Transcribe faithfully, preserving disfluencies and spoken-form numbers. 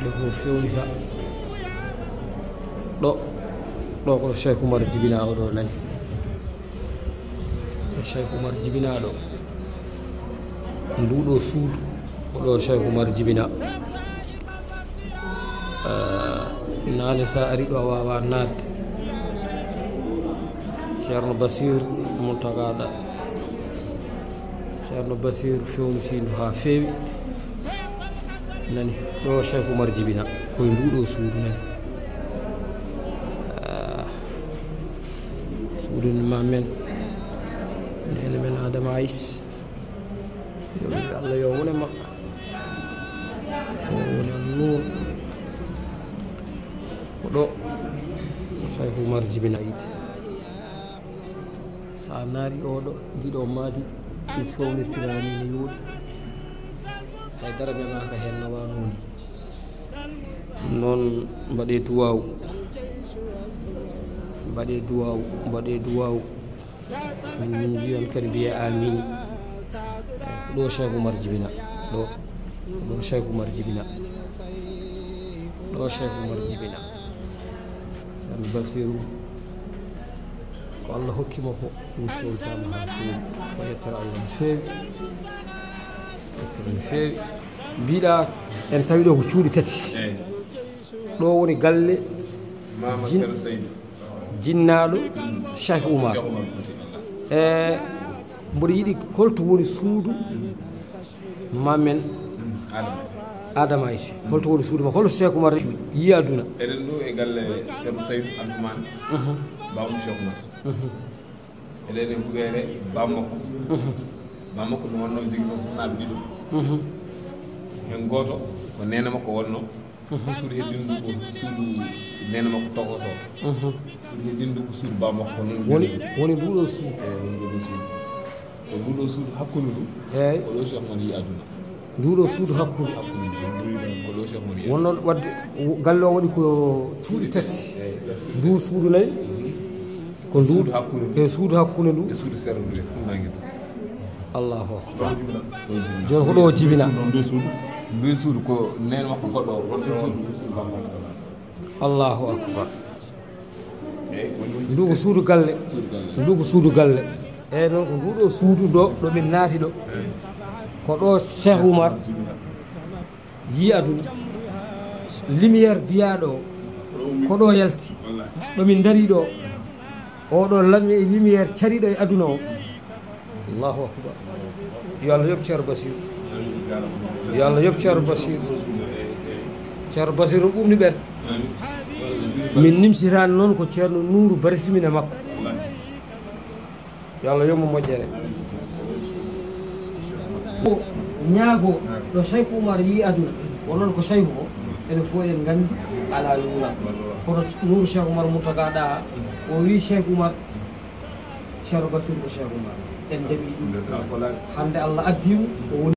Ɗo ko fewnita. Ɗo, ɗo ko Cheikh Oumar jibinaa o ɗo nani. Ko Cheikh Oumar jibinaa ɗo. Ndu ɗo suudu, ko ɗo Cheikh Oumar jibinaa. Ah, naane sa ari ɗo a waawaa naatde. Ceerno Basiir Muntaga ɗa. Ceerno Basiir fewnitii ndu haa feewi. Nani, ɗo Cheikh Oumar jibinaa. Ko e ndu ɗo suudu nani. Ah, suudu ni ma men. Neene men Adama Aïs. Yo Allah yo wone makko. O woni Nuur. Ko ɗo Cheikh Oumar jibinaa yiite. So a naari oɗo, ndiɗo maadi, ɗum fewnirtiraani no yooɗi. Hay dara ɓe maaka heen no waano ni. Ɗum noon, mbaɗee duwaaw. Mbaɗee duwaaw, mbaɗee duwaaw. Min, min mbiyan kadi mbiya amin. Ɗo Cheikh Oumar jibinaa. Ɗo, ɗo Cheikh Oumar jibinaa. Ɗo Cheikh Oumar jibinaa. Ceerno Basiru, ko Allah hokki mo ko, ɗum fewnitaama haa feewi. Ko yettere Allah no feewi. Yettere no feewi. Mbiɗa en tawi ɗo ko cuuɗi tati. Eyi. Ɗo woni galle Mama jin-, Ceerno Seydou. Jinnaaɗo Cheikh Oumar. Cheikh Oumar Fouti. E mboɗo yiɗi holto woni suudu ma men Adama Aïssa. Holto woni suudu ma? Hol Cheikh Oumar yi aduna? Eɗen ɗo e galle Ceerno Seydou Abdoumane. Mhm. Baamu Cheikh Oumar. Mhm. Eɗen e huɓeere baamakko. Mhm. Baamakko no wonno jogino sohnaaɓe ɗiɗo. Mhm. Heen gooto ko neene makko wonno. Mhm. Suudu heddindu ko suudu neene makko tokoso. Mhm. Suudu heddindu ko suudu baamakko ko noon. Woni, woni nduɗo suudu. Eyi, woni nduɗo suudu. Ko nduɗo suudu hakkundu ndu. Eyi. Ko ɗo Cheikh Oumar yi aduna. Nduɗo suudu hakkundu. Hakkundu. Ko ɗo Cheikh Oumar yi aduna. Wonno wadde, galle o waɗi ko cuuɗi tati. Eyi. Ndu suudu nayi. Ko ndu suudu hakkunde ndu. E suudu hakkunde ndu. E suudu sera ndu e fuɗnaange ndu. Allahu akbar. Jooni ko ɗo o jibina. Ndu suudu. Ndu suudu ko neen makko goɗɗo o, wonde suudu, suudu bammakko. Allahu akbar. Eyi, ko ndu. Ndu ko suudu galle. Suudu galle. Ndu ko suudu galle. Eyi, noon ko ndu ɗo suudu ɗo, ɗo min naati ɗo. Eyi. Ko ɗo Cheikh Oumar yi aduna. Lumière biyaaɗo o, ko ɗo yalti. Wallahi. Ɗo min ndarii ɗo, oɗo lami-, lumière cariiɗo e aduna o. Allahu akbar. Yo Allah yoɓ Ceerno Basiru. Yo Allah yoɓ Ceerno Basiru. Ceerno Basiru ɓurni ɓen. Min nimsitaani noon ko Ceerno Nuuru Bari Simina makko. Yo Allah yoɓ mo moƴƴere. Ko ñaago ɗo Cheikh Oumar yi aduna, o noon ko Cheikh o, enen fof en nganndi alaa luural. Kono Nuuru Cheikh Oumar Mountaga ɗa, o wi Cheikh Oumar, Ceerno Basiru ko Cheikh Oumar. En njaɓi ɗum. Hannde Allah addi mo, o woni